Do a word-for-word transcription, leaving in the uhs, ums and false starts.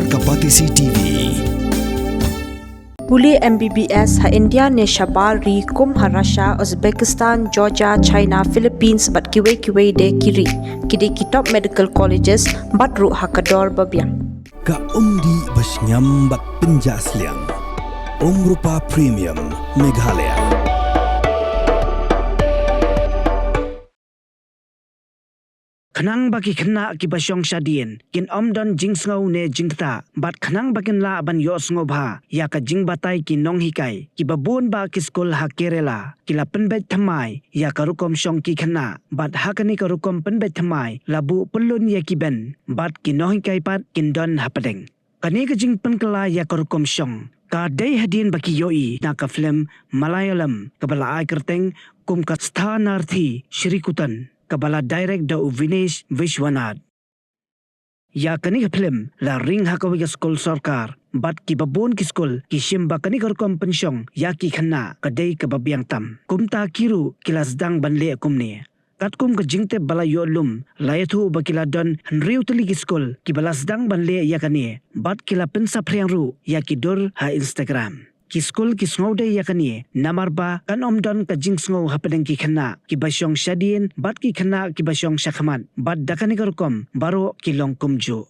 Kapatisi T V. Pule M B B S ha India ne shabar ri kum ha Russia, Uzbekistan, Georgia, China, Philippines bad kiwei kiwei de ki ri. Ki dei ki top medical colleges bad ruh ha ka dor ba biang. Ka umdih ba shngiam bad pynjah sliang. Umrupa Premium Meghalaya. Khnang ba ki khynnah kiba shong shadien kin ym don jingsngew ne jingktah, bad khnang ba kin lah ban ïohsngew bha ïa ka jingbatai ki nonghikai, kiba bun ba ki skul ha Kerala ki la pynbeit thymmai ïa ka rukom shong ki khynnah, bad ha kane ka rukom pynbeit thymmai la buh pyllun ïa ki bench, bad ki nonghikai pat kin don hapdeng. Kane ka jingpynkylla ïa ka rukom shong ka dei hadien ba ki ïohi na ka film Malayalam kaba la ai kyrteng kum ka Stanarthi Shrikutan, kaba la direct da u Vinesh Vishwanath. Ïa kane ka film la ring ha kawei ka skul sorkar, bad kiba bun ki skul ki shim ba kane ka rukom pynshong ïa ki khynnah ka dei kaba biang tam. Kumta ki ruh ki la sdang ban leh kumne. Katkum ka jingtip ba la ïoh lum, la ïathuh ba ki la don hynriew tylli ki skul kiba la sdang ban leh ïa kane, bad ki la pynsaphriang ruh ïa ki dur ha Instagram. Ki skul ki sngewdei ïa kane namar ba kan ym don ka jingsngew hapdeng ki khynnah kiba shong shadien bad ki khynnah kiba shong shakhmat, bad da kane ka rukom baroh ki long kumjuh.